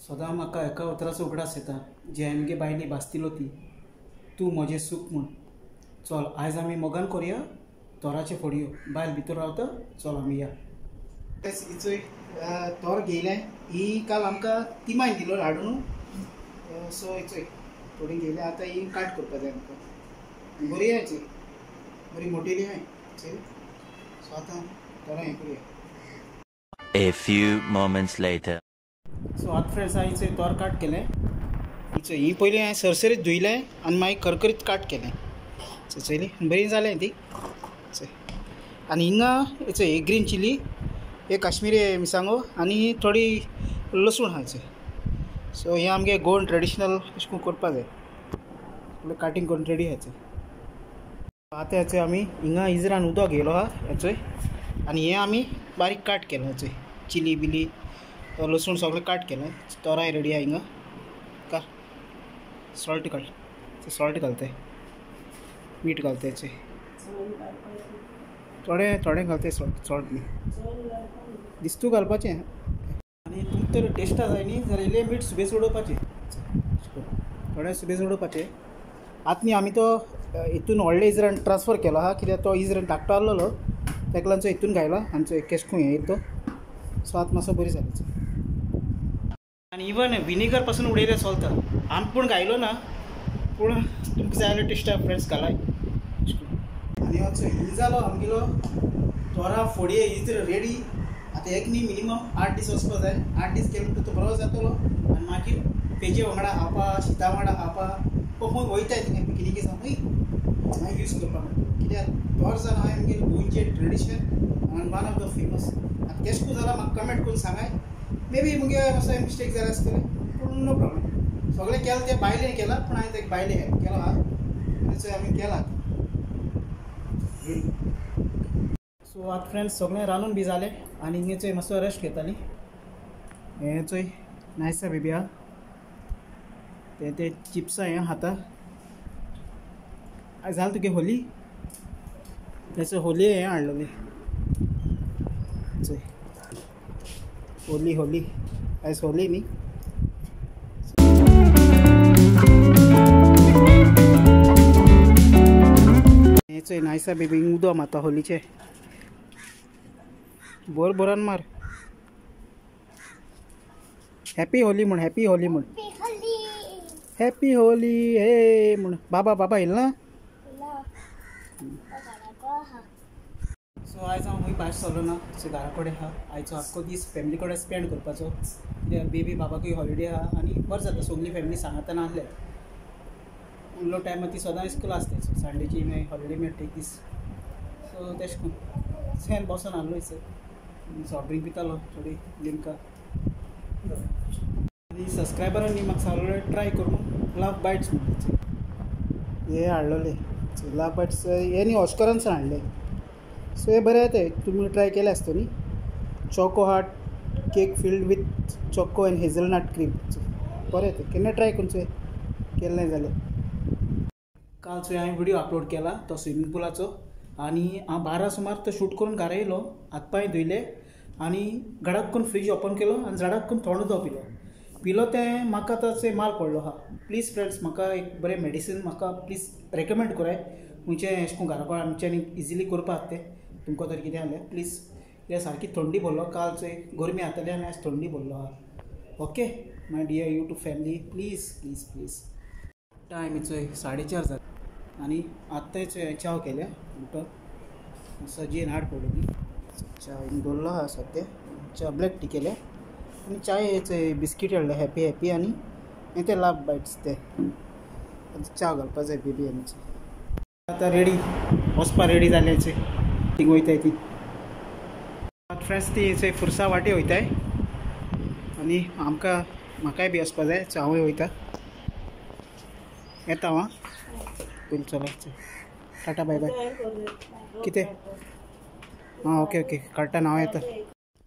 सदां म्हाका एका उतराचो उगडास येता जे आमगे बायले भासतिलो ती तूं म्हजें सूख म्हूण. चल आयज आमी मोगान करुया तोराचे फोडयो. बायल भितर रावता, चल आमी या. हिचोय तोर घेयलें ही काल आमकां तिमाय दिलो हाडून. सो हिचोय थोडी घेयले आतां ही काट करपा जाय आमकां. बरी आहा चोय, बरी मोटेली आहाय. सो आतां तोरां हें करुया. A few moments later. So आतां फ्रेंड्स हांवें हिचोय तोर काट केलें. हिचोय ही पयलीं हांवें सरसरीत धुयलें आनी मागीर करकरीत काट केलें. चोयली बरी जालें ती. आनी हिंगा चोय ग्रीन चिली, एक काश्मिरी मिरसांगो आनी थोडी लसूण आहा. सो हें आमगे गोवन ट्रेडिशनल अशें करून करपा जाय. काटींग करून रेडी आहा. आतां हेचो आमी हिंगा इजरान उदक घेयलो आहा हेचोय आनी हें आमी बारीक काट केलां. हेचोय चिली बिली लसूण सगळें काट केलें. तोराय रेडी आहा हिंगा. का सॉल्ट घाल, सॉल्ट घालताय, मीठ घालताय, थोडें थोडें घालताय सॉल्ट. सॉल्ट न्ही दिस्तू घालपाचें. आनी तुमकां तर टेस्टा जाय न्ही जाल्यार इल्लें मीठ सुबेज उडोवपाचें, थोडें सुबेज उडोवपाचें. आतां न्ही आमी तो हितून व्हडले इजरान ट्रान्सफर केलो आहा कित्याक तो इजरान धाकटो आहलोलो तेका लागून हितून घायलो आमचो केशकून हें येयलो तो. सो आतां मातसो बरी जाली. आनी इवन विनेगर पासून उडयलें चलता. आमी पूण घायलो ना, पूण तुमकां जाय जाल्यार टेस्टा फ्रेंड्स घालाय. आनी असो ही जालो आमगेलो तोरा फोडये इजर रेडी. आतां एक न्ही मिनिमम 8 दीस वचपा जाय. 8 दीस केले म्हणटकीर तो बरो जातलो आनी मागीर पेजे वांगडा खावपा, शिता वांगडा खावपा, खंय वयताय थिंगा पिकनिके जावं मागीर यूज करपाक मेळटा. कित्याक तोर जावन हांवें आमगेलें गोंयचें ट्रेडिशन आनी वन ऑफ the famous. आतां केशें करून जालां म्हाका कमेंट करून सांगाय. मे बी मुगे मातसो मिस्टेक जाल्या आसतलें, पूण नो प्रॉब्लम. सगळें केलां तें बायलेन केलां, पूण हांवें तें बायले हेल्प केलो आहा आनी आमी केलां. सो आतां फ्रेंड्स सगळें रांदून बी जालें आनी हिंगा चोय मातसो रेस्ट घेताली. हें चोय नायसा बेबी आहा तें ते चिप्सां हें खाता. आयज जालें तुगे होली, तेचो होली हें हाडलोली चोय. होली होली आयज होली न्ही. हें चोय नायसा बेबी उदक मारता होलीचें. बोर बोरान मार. हॅपी होली म्हण, हॅपी होली म्हण, हॅपी होली हे म्हण. बाबा बाबा येयल ना. सो आयज हांव खंय भायर सरलो ना, सो घरा कडेन आहा. आयचो आख्खो दीस फॅमिली कडेन स्पेंड करपाचो कित्याक बेबी बाबाकूय हॉलिडे आहा आनी बरें जाता सगळी फॅमिली सांगातान आहले. उरलो टायमार ती सदां स्कूल आसता. सो संडेची मागीर हॉलिडे मेळटा एक दीस. सो तेश करून सेन बसोन आहलो सर सॉफ्ट ड्रिंक पितालो थोडी लिमका. आनी सबस्क्रायबरांनी म्हाका सांगलें ट्राय करून लव बायट्स म्हणून हे हाडलोले लव बायट्स. हे न्ही ऑस्करानसून हाडले. सो हे बरें येता, तुमी ट्राय केले आसतले न्ही. Choco heart cake filled with choco and hazelnut cream बरें येता, केन्ना ट्राय करून केल्लें जाल्यार. काल चोय हांवें व्हिडियो अपलोड केला तो स्विमींग पुलाचो आनी हांव 12 सुमार तो शूट करून घरा येयलो. हात पांय धुयले आनी घडाक करून फ्रीज ओपन केलो आनी झाडाक करून थंड उदक पिलो. पिलो तें म्हाका आतां माल पडलो आहा. प्लीज फ्रेंड्स म्हाका एक बरें मेडिसीन म्हाका प्लीज रेकमेंड कराय. खंयचें अशें करून घरा कडेन आमच्यांनी इजिली करपाक तें तुमकां तर कितें जालें प्लीज. कित्याक सारकी थंडी भरलो काल चोय गरमी जाताली आनी आयज थंडी भरलो आहा. Okay my dear YouTube family, please please please. Time चोय 4:30 जाले आनी आत्तां चोय च्याव केल्या उठोन सजयेन हाड पडली च्या दवरलो आहा सद्या. च्या ब्लॅक टी केल्या आनी चाय चोय बिस्कीट हाडले हॅपी हॅपी आनी हें ते लव बायट्स ते च्या घालपा जाय बेबी. आमची आतां रेडी वचपा रेडी जाले थिंग वयताय ती. आतां फ्रेंड्स ती चोय फुरसा वाटे वयताय आनी आमकां म्हाकाय बी वचपा जाय. सो हांवूय वयता. येता हांव पयलीं चला टाटा बाय बाय. कितें आं ओके ओके काडटा हांव येता.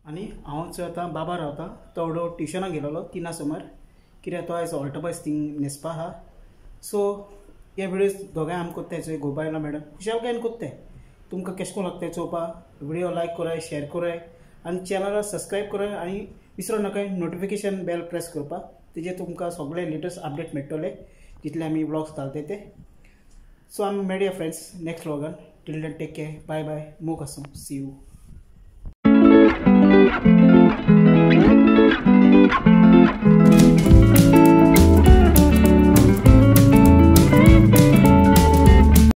आनी हांव चोय आतां बाबा रावता तो एवढो ट्युशनाक गेलोलो 3 सुमार कित्याक तो आयज ऑल्टोबॉयज थिंग न्हेसपा आहा. सो हे व्हिडियोज दोगांय आमी कोत्ताय चोय गोबायला मॅडम खुशालकायेन कोत्ताय. तुमकां केशें कोन्न लागताय चोवपा व्हिडियो लायक कराय, शेयर कराय आनी चॅनलाक सबस्क्रायब कराय आनी विसरो नाका नोटिफिकेशन बेल प्रेस करपाक, तेजे तुमकां सगळे लेटस्ट अपडेट मेळटले जितले आमी व्लॉग्स घालते ते. सो आमी मेळया फ्रेंड्स नेक्स्ट व्लॉगान. Till then take care, bye bye, मोग आसूं, सी you.